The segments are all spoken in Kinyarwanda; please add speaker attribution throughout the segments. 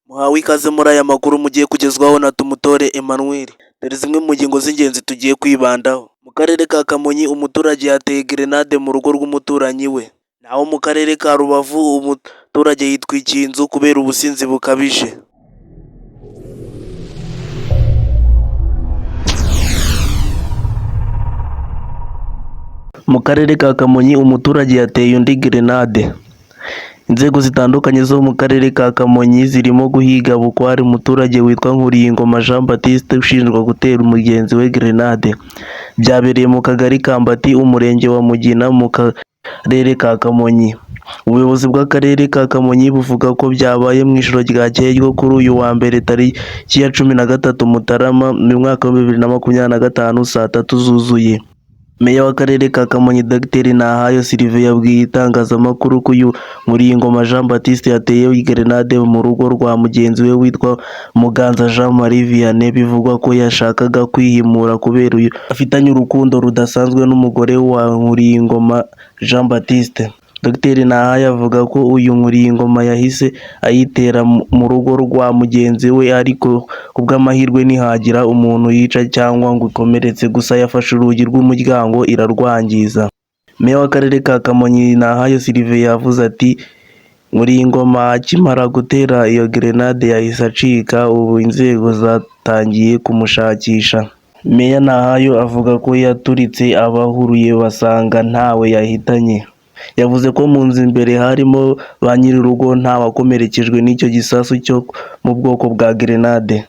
Speaker 1: Muhawe ikaze muri aya makuru mugiye kugezwaho na Tumutore Emmanuel. Dore zimwe mu ngingo z'ingenzi tugiye kwibandaho. Mu karere ka Kamonyi umuturage yateye gerenade mu rugo rw'umuturanyi we. Naho mu karere ka Rubavu umuturage yitwikiye inzu kubera ubusinzi bukabije. Mu karere ka Kamonyi umuturage yateye undi gerenade. Inzego zitandukanye zo mu karere ka Kamonyi zirimo guhiga bukware umuturage witwa Nkuriyingoma Jean Baptiste ushinjwa gutera mugenzi we gerenade. Byabereye mu kagari ka Mbati, umurenge wa Mugina mu karere ka Kamonyi. Ubuyobozi bw'akarere ka Kamonyi buvuga ko byabaye mu ijoro ryakeye ryo kuri uyu wa mbere tariki ya 13 Mutarama mu mwaka wa 2025 saa tatu zuzuye. Meya w'akarere ka Kamonyi Dr Nahayo Sylvain yabwiye itangazamakuru ko uyu Nkuriyingoma Jean Baptiste yateye gerenade mu rugo rwa mugenzi we witwa Muganza Jean Marie Vianney bivugwa ko yashakaga kwihimura kubera uyu afitanye urukundo rudasanzwe n'umugore wa Nkuriyingoma Jean Baptiste. Dr Nahayo avuga ko uyu Nkuriyingoma yahise ayitera mu rugo rwa mugenzi we ariko ku bw'amahirwe ntihagira umuntu yica cyangwa ngo ikomeretse gusa yafashe urugi rw'umuryango irarwangiza. Meya w'akarere ka Kamonyi Nahayo Sylvain yavuze ati Nkuriyingoma akimara gutera iyo gerenade yahise acika, ubu inzego zatangiye kumushakisha. Meya Nahayo avuga ko yaturitse abahuruye basanga ntawe yahitanye. Yavuze ko mu nzu imbere harimo ba nyir'urugo ntawakomerekejwe n'icyo gisasu cyo mu bwoko bwa gerenade.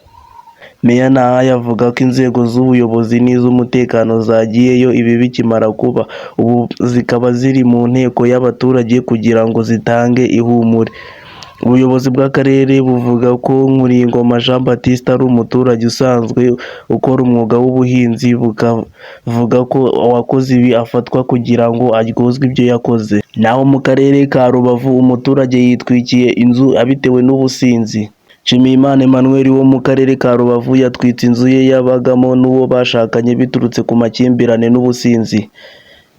Speaker 1: Meya Nahayo avuga ko inzego z'ubuyobozi n'iz'umutekano zagiyeyo ibi bikimara kuba, ubu zikaba ziri mu nteko y'abaturage kugira ngo zitange ihumure. Ubuyobozi bw'akarere buvuga ko Nkuriyingoma Jean Baptiste ari umuturage usanzwe ukora umwuga w'ubuhinzi, bukavuga ko uwakoze ibi afatwa kugira ngo aryozwe ibyo yakoze. Naho mu karere ka Rubavu umuturage yitwikiye inzu abitewe n'ubusinzi. Nshimiyimana Emmanuel wo mu karere ka Rubavu yatwitse inzu ye yabagamo n'uwo bashakanye biturutse ku makimbirane n'ubusinzi.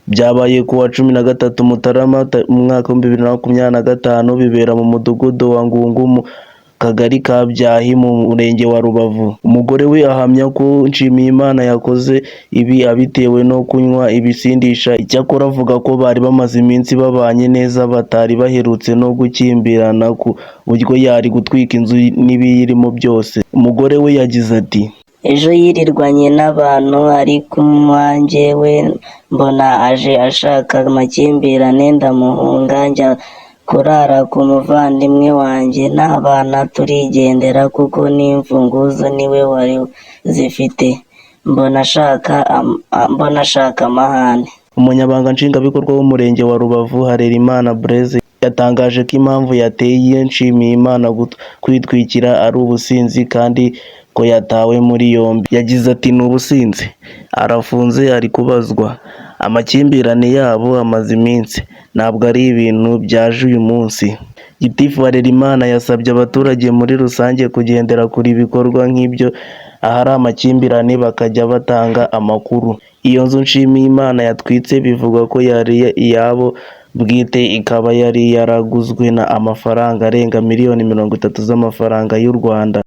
Speaker 1: Byabaye ku wa 13 Mutarama mu mwaka wa 2025 bibera mu mudugudu wa Ngungu mu kagari ka Byahi mu murenge wa Rubavu. Umugore we ahamya ko Nshimiyimana yakoze ibi abitewe no kunywa ibisindisha, icyakora avuga ko bari bamaze iminsi babanye neza batari baherutse no gukimbirana ku buryo yari gutwika inzu n'ibiyirimo byose. Umugore we yagize ati
Speaker 2: Ejo yirirwanye n'abantu ari kunywa njyewe mbona aje ashaka amakimbirane ndamuhunga njya kurara ku muvandimwe wanjye n'abana turigendera kuko n'imfunguzo niwe wari zifite mbona ashaka amahane.
Speaker 1: Umunyamabanga Nshingwabikorwa w'Umurenge wa Rubavu Harerimana Blaise yatangaje ko impamvu yateye Nshimiyimana kwitwikira ari ubusinzi kandi ko yatawe muri yombi. Yagize ati “Ni ubusinzi, arafunze ari kubazwa, amakimbirane yabo amaze iminsi, ntabwo ari ibintu byaje uyu munsi.” Gitifu Harerimana yasabye abaturage muri rusange kugendera kure ibikorwa nk'ibyo ahari amakimbirane bakajya batanga amakuru. Iyo nzu Nshimiyimana yatwitse bivugwa ko yari iyabo bwite ikaba yari yaraguzwe amafaranga arenga miliyoni 30 z'amafaranga y'u Rwanda.